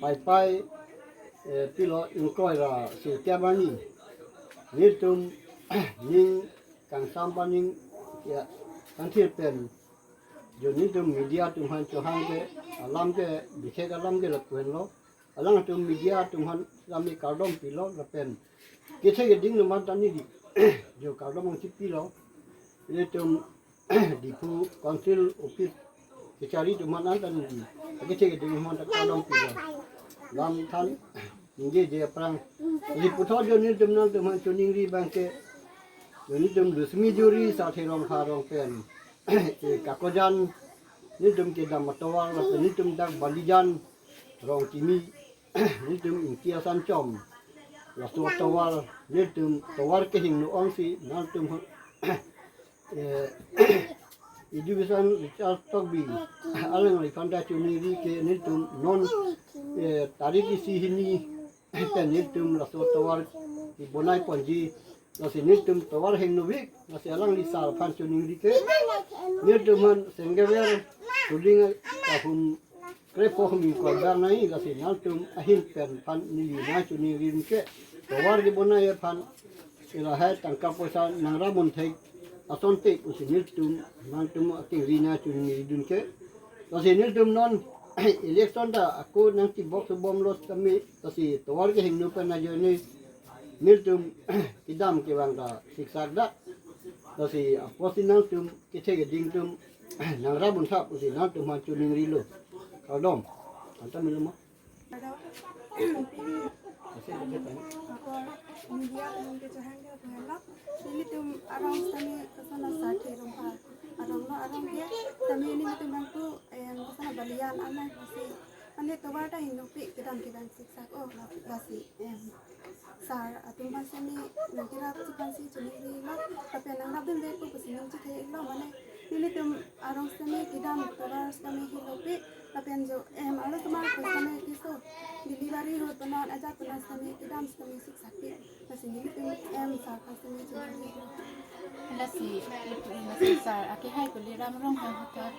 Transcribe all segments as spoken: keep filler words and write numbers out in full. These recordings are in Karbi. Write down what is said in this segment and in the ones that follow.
Paipai, eh, pilo ingkoi ra sirkep arni, nelitum ning kangsam pen ning, ya, kangthir pen, jo nelitum media atum aphan chohang ke, alam ke, bikhek alam ke lapu henlo. Alangtum media atum aphan lami kardom pilo lapen kethe keding atum aphan ta neli jo kardom nangchipilo. Nelitum Diphu Council Office kachari atum aphan ta neli kethe keding atum aphan ta kardom pilo. Lam than ningjeje aphrang, ili puthot jo nelitum nangtum aphan choningri abang ke, jo nelitum Lusmi Juri Sarthe Rongphar arong pen, eh, Kakojan nelitum kedam atovar lapen nelitum dak Balijan Rongkimi, nelitum Ingti Asanchom, laso atovar, nelitum tovar kehingno ongsi nangtum, eh, Education Richard Tokbi alangliphan ta choningri ke nelitum non, eh, tarik isi hini pen nelitum laso tovar kebonai ponji, lasi nelitum tovar hingnovik, lasi alangli sar aphan choningri ke, nelitum aphan senggever tuling kahum krepho hum ingkoi abang nai, lasi nangtum ahin pen aphan neli nangchoningri ke, tovar kebonai aphan lahai tangka poisa nangrap un thek asonte pusi nelitum nangtum akengri nangchoningridun ke. Lasi nelitum non election ta ako nangchibok subomlo tame, lasi tovar kehingno pen ajoine nelitum kedam kevang ta siksak dak. Lasi apotsi nangtum kethe keding atum nangrap un thap pusi nangtum aphan choningrilo. Kardom. Anta milo mo. Aro, pini, ako media atum ke chohang ke lapu henlo. Nelitum arong sitame kosonlo, Sarthe Rongphar aronglo, arong ke sitame nelitum abang tu, em, kosonlo, Balijan arong pusi, mane tovar ta hingnopi, kedam kevang siksak, oh, la-, lasi, em, sar atum aphan sitame nangkerapji aphansi choningrilo, lapen nangrapdunvekpo pusi ningje theklo, mane nelitum arong sitame kedam tovar sitame hingnopi, lapen jo, em, arlo semar ko sitame keso delivery ahut pen non ajat pen non sitame kedam sitame siksakpi. Lasi nelitum, em, sar aphan sitame choningri. Lasi, lasi sar akehai Tuliram Ronghang hathak.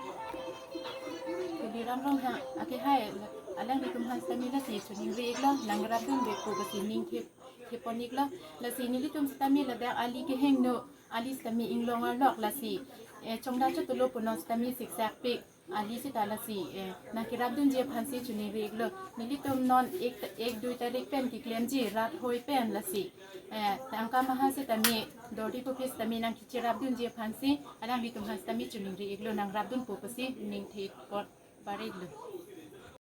Tuliram Ronghang akehai alanglitum aphan sitame lasi choningri-iklo, nangrapdunvekpo pusi ning thep, thepon-iklo. Lasi nelitum sitame ladak ali kehingno, ali sitame inglong arlok, lasi, eh, chongda chotolo pu non sitame siksakpi. Ali sita lasi, eh, nangkerapdunji aphansi choningri-iklo. Nelitum non ek, ek dui tarik pen keklemji rat hoi pen lasi, eh, tangka maha sitame, dori kopi sitame nangkecherapdunji aphansi alanglitum aphan sitame choningri-iklo, nangrapdunpo pusi ning thepon bar-iklo.